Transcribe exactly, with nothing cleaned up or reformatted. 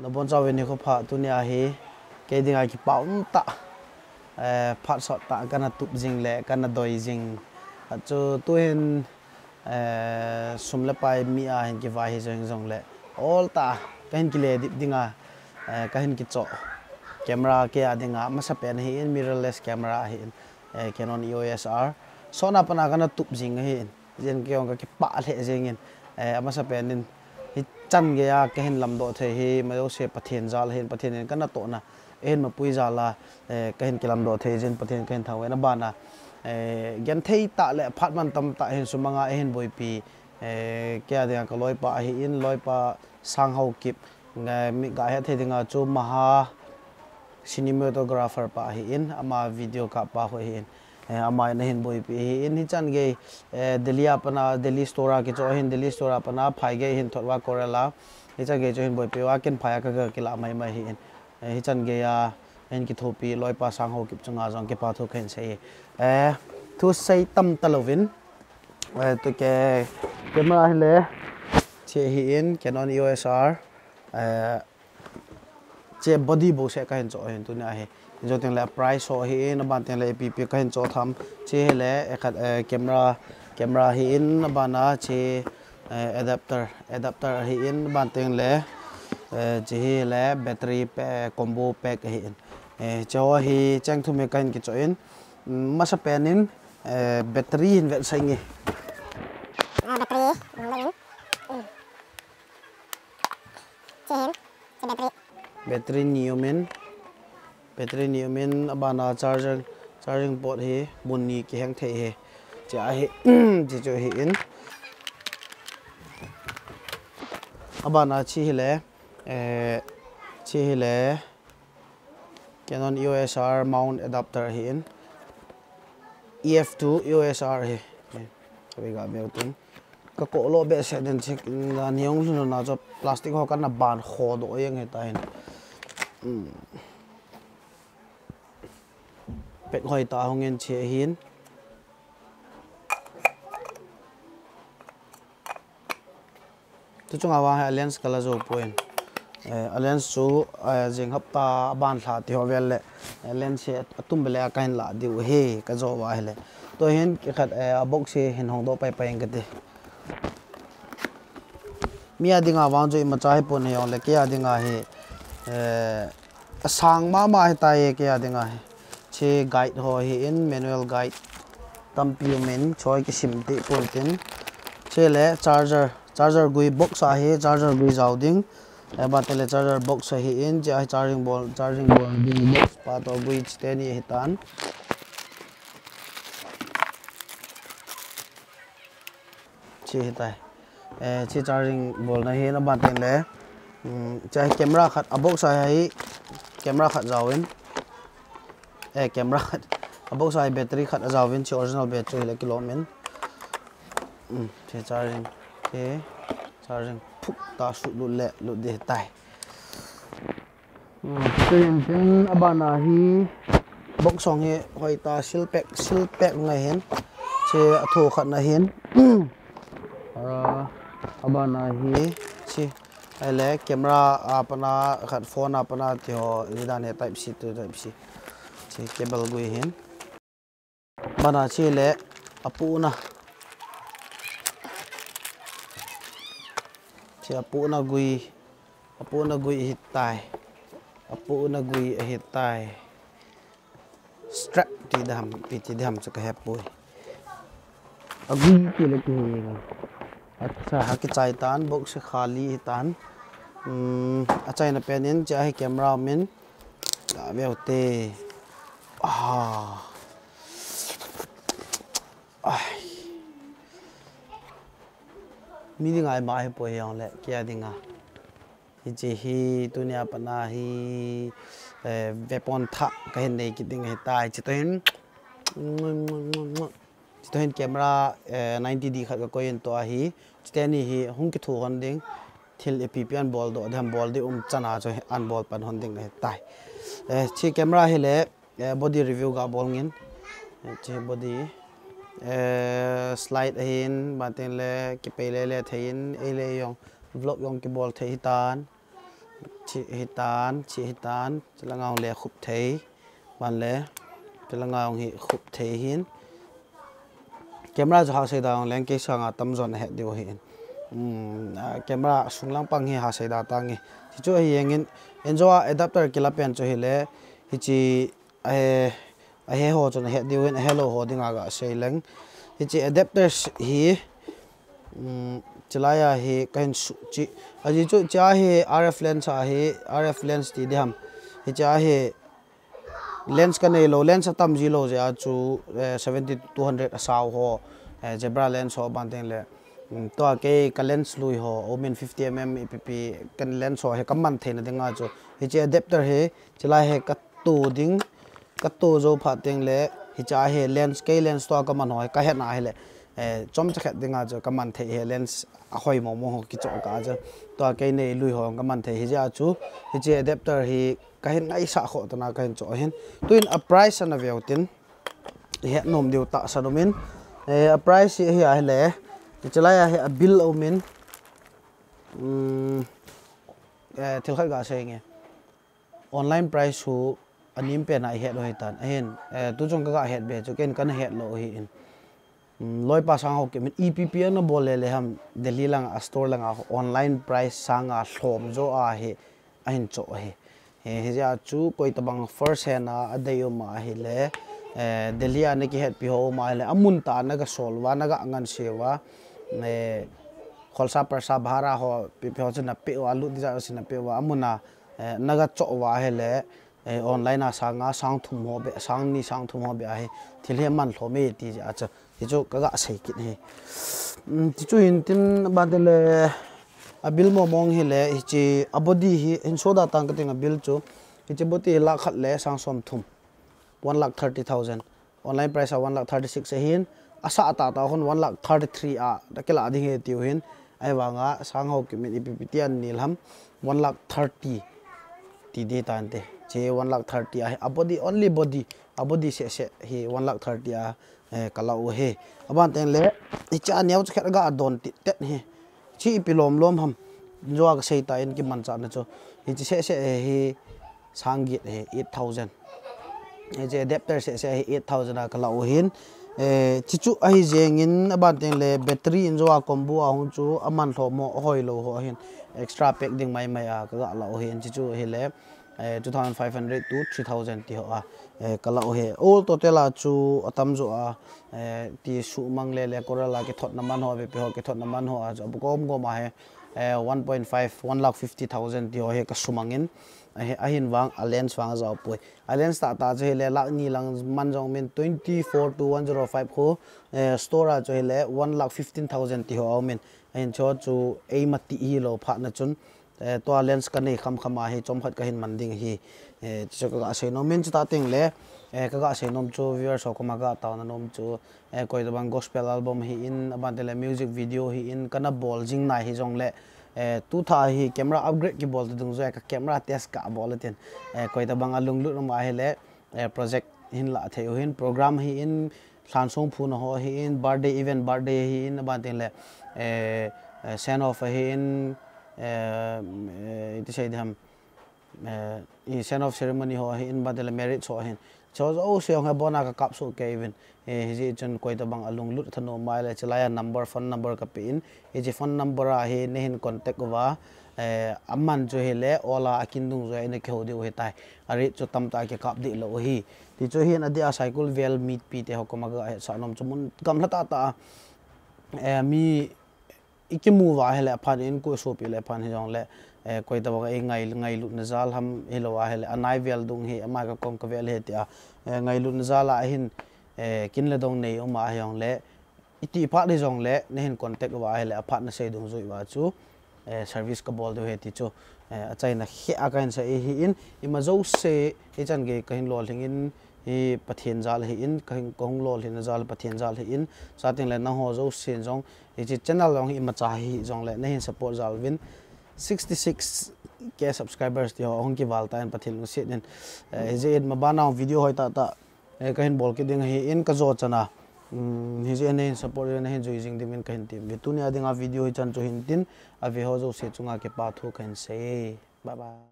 Nabonchauvin nikho pha. Tunia hi kei dinga kipa umtah, eh, phat sottah kana tup jing le kana doi jing. Achu tuhin, eh, sum le pai mi a hin kivai hijong jongle, oltah kahin kile dip dinga, eh, kahin kichoh camera kei a dinga masapen ahin, mirrorless camera ahin, eh, Canon E O S R. Sotna pana kana tup jing ahin. Jen kei jong kakipah lheh jengin, eh, amasapen in hichan geiya kahin lamdoh thei hi, majouse Pathen jal ahin, Pathen in kanatohna ahin mapui jal a, eh, kahin kilamdoh thei jin Pathen kahin thangvah in. Abana, eh, genthei tah le phat mantam tah hin sumanga eihin boipi, eh, kei a dinga kaloipa ahin, loipa Sang Haokip, eh, mi gahet thei dinga chu Maha cinematographer pa ahin, ama video kappa ho ahin. Eh, ama in ahin boipi ahin, hichan gei, eh, Delhi a pana, Delhi store a kichoh ahin, Delhi store a pana phai gei ahin thot uva Coral a. Hichan gei chu ahin boipi uva, ken phai a kaga kilah maimai ahin. Eh, hichan geiya ahin kithopi loipa Sang Haokip chunga jong kipa thu kahin sei. Eh, thusei tam talouvin. Eh, tuke camera hile, hiche ahin, Canon E O S R. Eh, hiche body bouseh kahin choh ahin tunia hi. Hiche teng le price ho ahin, aban teng le ipi ipi kahin choh tham. Hiche hile, eh, khat, eh, camera, camera ahin, abana hiche, eh, adapter, adapter ahin, aban teng le, eh, hiche hile battery pa-, combo pack ahin. Eh, hiche ho hi cheng thum hi kahin kichoh in, mm, masapen in, eh, battery hin vetsah inge. Ah, battery, mm, mm. Hiche hin, hiche battery. Battery ni umin, battery ni umin, abana charging, charging port hi mun ni kiheng thei hi. Hiche ahi, hiche chu ahin. Abana hiche hile, eh, hiche hile, Canon E O S R mount adapter ahin. E F two E O S R ahi. Eh, kabe ga meu tin. Kakoh lou behseh den chik, na niong lhun na chu plastic ho kana ban khodoh jeng ahitan. Hmm. Pack hoitah a hung in hiche ahin. Tu chunga vang hi a lens kala jou poi. Eh, a lens chu, eh, jing hapta aban lha ti ho vel le, eh, lens hi atum bele a kahin lah diu ahi, kajou uva ahile. Tuhin khat, eh, a box hi hin hongdoh paipai inge kati. Mi a dinga vang chu imacha hipon hijongle, kei a dinga hi, eh, asang mama ahitai, kei a dinga hi. Hiche guide ho ahin, manual guide tampi umin, choi kisim tei pon tin. Hiche le charger, charger gui box ahi, charger gui jao ding. Aban teng le charger box ahin, hiche ahi charging bol, charging bol ding box pa toh gui hiche teni ahitan. Hiche ahitai. Eh, hiche charging bolna ahin, aban teng le, um, hiche ahi camera khat, a box ahi camera khat jaovin. Eh, camera khat, a box ahi battery khat ajaovin, hiche original battery hile kilom in. Um, hiche charging, hiche charging phuk ta sulut le lut ding ahitai. Hmm, hiche hin tin, abana hi box jong hi hoitah a seal pack, seal pack ngai hin. Hiche athu khatna ahin. Ah, abana hi hiche. Ahile camera a pana khat, phone a pana ti ho, ni dan hi type C to type C. Hiche cable gui ahin. Abana hiche le apohna. Hiche apohna gui, apohna gui ahitai. Apohna gui ahitai. Strap ti dam, ipi ti dam chu kahepoi. Agui ti le kihe ngal. Acha, akichai tan, box hi khali ahitan. Um, achaina pen in, hiche ahi camera umin. Gaveu te. Ah. Ai. Mi dinga ima hipoi hijongle, kei a dinga. Hiche hi tunia pat a hi, eh, weapon thah kahin nei kit ding ahitai. Hiche toh hin, hiche toh hin camera, eh, ninety D khat kakoi in tua hi. Hiche teni hi hung kithu lhon ding. Thil ipi ipi ahin boldoh ding, bol ding um chan a chu ahin bol pan lhon ding ahitai. Eh, hiche camera hile, eh, body review gabol ngin. Eh, hiche body, eh, slide ahin, aban teng le kipei lele thei in, eile jong vlog jong kibol thei ahitan. Chi hitan, chi hitan, chilanga hung le khup thei. Ban le, chilanga hung hi khup thei hin. Camera chu ha sei da hung leng kei sanga tamjon ahet diu hin. Um, ah, camera sunglang pang hi ha sei da tange. Chi chu ahi engin, enjo a adapter kila pen chu hile, hichi ahe, ahe ho chun ahet diu hin, ahe lou ho dinga ga sei leng. Hichi adapters hi, um, chilai a hi kahin su chi. Aji chu, chia hi R F lens a hi, R F lens ti diham. Hichia hi lens kanei lou, lens atam ji lou jeh a chu, eh, seventy to two hundred asao ho, eh, zebra lens ho ban teng le. Um, tua kei ka lens lui ho, omin fifty M M ipi pi kan lens ho hi kaman theina dinga chu. Hichi adapter hi, chilai hi katu ding, katu jou phat teng le, hicha hi lens, kei lens tua kaman ho hi kahet na hile, eh, chomcha khat dinga chu kaman thei hi lens ahoi momo ho kicho ka chu. Tua kei nei lui ho kaman thei hijeh a chu, hichi adapter hi kahin ngaisah khoh tana kahin cho hin. Tuin a price ana veu tin, ihet nom diu tahsan umin. Eh, a price hi, hi ahile, chilai a hi a bill umin. Um, eh, thil khat ga sei nge. Online price hu anem pen a ihet u hitan. Ahin, eh, tu chung kaga het be chu ken kana het lou hi in. Um, loipa Sang Haokip in ipi pi ana bol le le ham Delhi langa store langa online price sanga lhom jo a hi ahin cho hi. He, hijeh a chu koi tabang first hand a adei um ahile, eh, Delhi a na kihetpi ho um ahile, amun tah a na ga sol uva, na ga nganse uva, eh, kholsa parsa bhara ho, pi pi ho chu na pe uva, lut dija chu na pe uva, amun a, eh, na ga cho uva ahile, eh, online a sanga sang thum ho be, sang ni sang thum ho be ahi, thil hi aman lhom e ti jeh a chu. Hichu kaga sei kit hi. Um, tichu hin tin ban teng le a bill momong hile, hichi a body hi, hin so da tang kating a bill chu. Hichi body hi lakh khat le sang som thum. One lakh thirty thousand. Online price a one lakh thirty six ahin. Asah tah tah hon one lakh thirty three a, da kila ding hi tiu hin. Ahivanga Sang Haokip in ipi pi ti an nil ham. One lakh thirty. Ti di tante. Che one lakh thirty ahi. A body, only body. A body seh seh hi one lakh thirty a. Eh, kala u hi. Aban teng le, hichi a neo chu khet ga don ti tet hi. Chi ipi lom lom ham. Jua kasei ta in kimanchah na chu. Hichi seh seh hi sang get hi eight thousand. Hichi adapter seh seh hi eight thousand a kala u hin. Eh, chi chu ahi jengin aban teng le battery in jua combo a hung chu aman lhom ho hoi lou ho hin. Extra pack ding mai mai a kaga la u hin chi chu hile. Eh, two thousand five hundred to three thousand ti ho a, eh, kala u hi. All total a chu atam jo a, eh, ti sumang le le Coral a kithot na man ho, V P ho kithot na man ho a, chu abu gom gom a hi, eh, one point five, one lakh fifty thousand ti ho hi kasumangin, eh, ahin vang, a lens vang a jao poi. A lens tah tah chu hile lakh ni lang man jong min twenty four to one zero five ho, eh, store a chu hile one lakh fifteen thousand ti ho a min. Ahin cho chu eima ti hi lou phat na chun, Eh, tua lens kanei kham kham a hi chomkhat kahin man ding hi. Eh, chu kaga sei nom in chu ta teng le, eh, kaga sei nom chu viewers ho koma kaga taona nom chu, eh, koi tabang gospel album hi in, aban teng le music video hi in, kana bol jing nai hi jong le, eh, tu tha hi camera upgrade kibol ta dungjuia ka camera test kabol tin, eh, koi tabang alunglut nom ahile, eh, project hin la thei u hin, program hi in, lhansong phuna ho hi in, birthday event, birthday hi in, aban teng le, eh, eh, send off hi in, eh, eh, iti sei diham, eh, i send off ceremony ho hi in, aban teng le marriage ho hi in. Cho jo se ong he bona ka kap so ke event. Eh, hiji chun koi tabang alunglut thanom mai le chilai a number, phone number kape in. Hichi phone number a hi nahin contact uva, eh, aman chu hile, ola akin dungjuia ina kihou diu hitai. A rate chu tamtah a kikap deh lou hi. Ti chu hin adeh a Saikul vel mipi te ho koma kaga hetsah nom chu mun gamla tah tah a, eh, mi ikimu uva hile aphan in ku sopi le aphan hi jong le, eh, koi tabang a ingai, ngailutna jal ham hilou a hile anai vel dung hi ama ka kom ka vel hi ti a, eh, ngailutna jal a hin, eh, kin le dong nei um a hi jong le, iti phat hi jong le, nahin contact uva ahile, aphat nasei dungjui uva chu, eh, service kabol diu ahi ti chu, eh, achaina kheh a kahin sei ahi in, ima jouse, hichan gei kahin lolhing in, hi Pathen jal ahi in, kahin, kahung lolhinna jal Pathen jal ahi in, chuteng le nangho jousen jong, hiche channel jong hi imacha hi jong le, nahin support jal uvin, sixty six K subscribers ti ho, hung kival tan Pathen lungset in, eh, hijeh in maban a video hoi tah tah, eh, kahin bol kit ding ahi in kajo chan a. Um, hijeh in nahin support, nahin jui jing ding in kahin ti. Ve tunia dinga video hichan chu hin tin, ave ho jouse chunga kipa thu kahin sei. Bye bye.